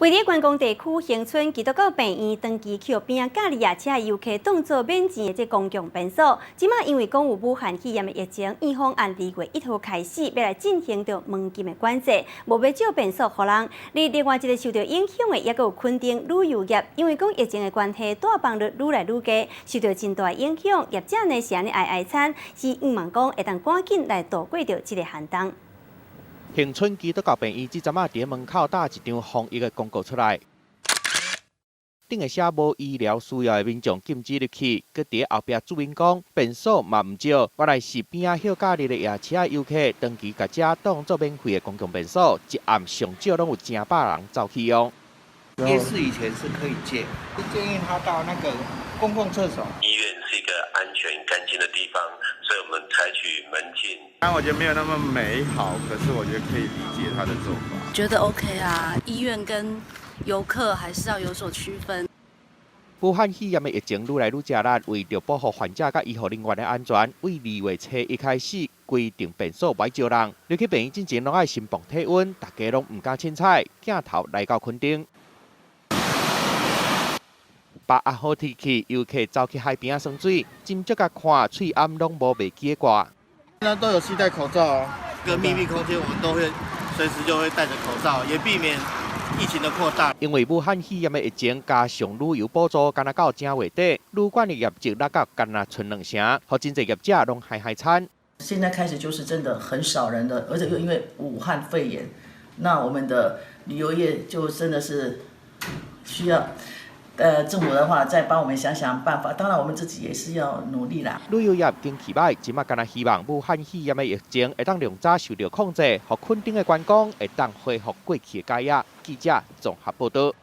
位佇觀光地區恆春基督教病院長期予邊仔隔離夜車遊客當做免錢的這公共便所，這馬因為講有武漢肺炎的疫情，院方按2月1號開始欲來進行著門禁的管制，無欲借便所予人。而另外一个受著影響的，猶閣有墾丁旅遊業，因為講疫情的關係，帶房率愈來愈低，受著真大影響。業者呢是按呢哀哀慘，是向望講會當趕緊來度過著這个寒冬。恆春基督教病院這陣仔佇門口貼一張防疫的公告出來，頂下寫無醫療需要的民眾禁止入去，閣佇後壁註明講便所嘛毋借，原來是邊仔歇假日的夜車遊客長期共這當做免費的公共便所，一暗上少攏有成百人走去用。夜市以前是可以借，建議他到那個公共廁所。醫院是一個安全乾淨的地方，所以我們採取門禁。當然我覺得沒有那麼美好，可是我覺得可以理解他的做法。覺得 OK 啊，醫院跟遊客還是要有所區分。武漢肺炎的疫情愈來愈食力，為著保護患者佮醫護人員的安全，對2月初一開始規定便所袂招人，入去病院進前攏愛先磅體溫，大家攏毋敢凊彩。鏡頭來到墾丁。把握好天氣，遊客走去海邊仔耍水，斟酌共看，喙罨攏無袂記得掛。那都有攜帶口罩啊，個密閉空間，我們都會隨時就會戴著口罩，也避免疫情的擴大。因為武漢肺炎的疫情，加上旅遊補助，干焦到正月底，旅館的業績落到干焦賰兩成，予真濟業者攏害害慘。現在開始就是真的很少人的，而且又因為武漢肺炎，那我們的旅遊業就真的是需要。政府的話再幫我們想想辦法，當然我們自己也是要努力啦。旅遊業景氣䆀，這馬干焦希望武漢肺炎的疫情會當量早受著控制，予墾丁的觀光會當恢復過去的佳業。記者綜合報導。